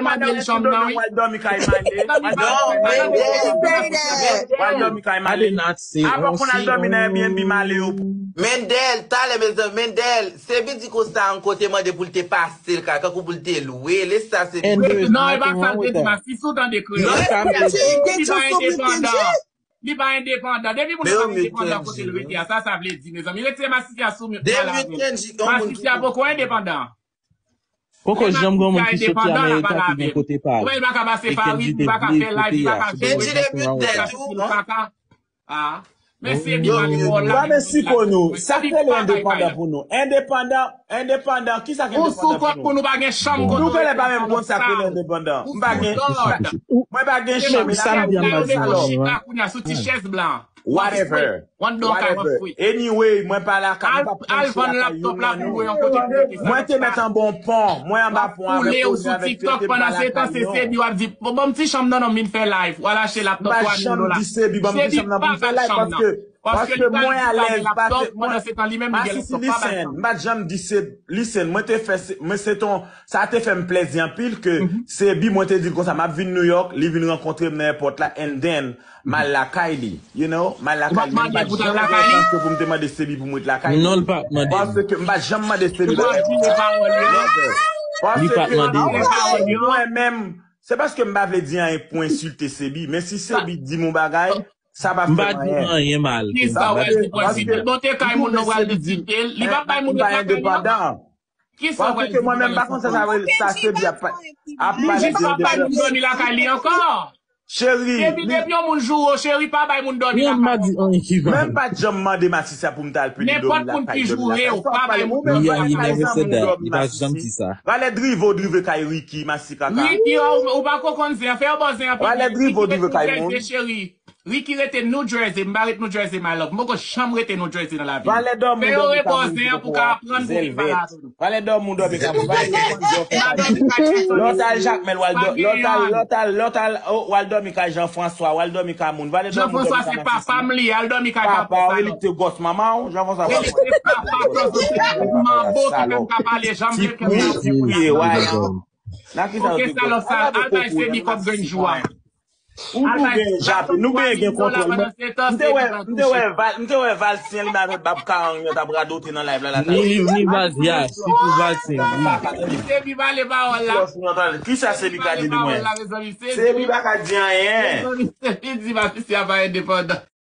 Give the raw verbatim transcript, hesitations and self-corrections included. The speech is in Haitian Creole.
Mande l chanm nan, wi. Wal dòmi kay Male. Wal dòmi kay Male. Wal dòmi kay Male. Apa konn al dòmi nan Airbnb Male yo. Mendel, talè mezanmi, Mendel, Sebi di konsa yon kote mande pou l te pase l kay, kankou pou l te lwe l, e sa Sebi. Non, e pa sa l te di, Masisi, ou tande kreyòl. Li pa endepandan. Li pa endepandan. Depi moun nan pa endepandan kote l rete a, sa sa vle di, mezanmi? Retire Masisi a sou mute la avè m. Masisi a poko endepandan. Poko janm gen yon moun ki soti Amerika ki gen kote pa l. Ou wè, li pa ka pase Farid, li pa ka fè live, li pa ka jwe. Li pa ka. Ah. Men Sebi pa li bò la. Gade siko nou. Sa k rele endepandan pou nou? Endepandan, endepandan, kisa k endepandan pou nou? Ou sou kòd pou nou pa gen chanm kote nou rete. Nou genlè pa menm konn sa k rele endepandan. M pa gen, mwen pa gen chanm, e la kay mwen, salòp. Chita kounye a sou ti chèz blan. Whatever. Whatever. Anyway, mwen pa lakay, mwen pa pran chè lakay youn nan nou. Mwen te mèt anba yon pon, mwen anba pon avèk Rony, avèk Tete, mwen pa lakay yo. Sebi w ap di, "Bon, ban m ti chanm nan non, m vin fè live." W al achte laptop twa mil dola. M pa janm di Sebi ban m ti chanm nan pou m fè live, paske, paske mwen alèz, paske mwen, Masisi, listen, m pa janm di Sebi, listen, mwen te fè, mwen se ton, sa te fè m plèzi anpil ke Sebi, mwen te di l konsa, m ap vin New York, li vin rankontre m nan èpòt la, and then, m al lakay li, you know, m al lakay li, m pa t janm gen chans pou m te mande Sebi pou m ret lakay li. Non, l pa t mande. Paske m pa t janm mande Sebi lakay li. Paske mwen menm, se paske m pa vle di anyen pou ensilte Sebi, men si Sebi di m yon bagay, sa pa fè m anyen. M pa di anyen mal. Kisa w pral di pou ensilte l? Monte kay moun nan, w pral ensilte l. Li p ap bay moun ret lakay li ankò. Paske mwen menm pa konn sa sa vle, sa Sebi ap, ap pale de. Li jis pa bay moun dòmi lakay li ankò. Cheri, depi, depi yon moun joure w, cheri, pa bay moun dòmi lakay li ankò. Mwen pa janm mande Masisi a pou m ta al pini dòmi lakay, dòmi lakay. Sa w ap pale, mwen menm pa lakay zanmi m dòmi Masisi. Valè drive w drive kay Ricky, Masisi kaka. Ricky, ou, ou pa ko konn zen an, fè yo ba w zen an pi byen. Valè drive w drive kay moun. Ricky rete New Jersey, m pa ret New Jersey, my love. M poko janm rete New Jersey nan lavi m. Fè yo rebò zen an pou ka aprann pou vin pale avè nou. Valè dòmi w dòmi kay moun. Lè w t al Jakmèl, w al dò-, lè w t al, lè w t al, lè w t al, oh, w al dòmi kay Jean François, w al dòmi kay moun. Valè dòmi w dòmi kay Jean François, se papa m li ye, al dòmi kay papa w. Papa w, e li te gwòs manman w, Jean François. Li se papa w, manbo ki fè m ka pale jan m vle, kè m ka pale. Ti pri, ti pri, why? Nan kisa yo te gwòs? Al bay Sebi kòb grenn jou a. Ou, ou gen jape, nou gen, gen kontwòl. Mwen, m te wè, m te wè Val, m te wè Valsyen li menm avèk bab karang yo t ap radote nan live la, la. Ni, ni Valsyen, sitou Valsyen, wi. Sebi pale pawòl la. Kisa Sebi ka di de mwen? Sebi pa ka di anyen. Sebi di Patricia pa endepandan.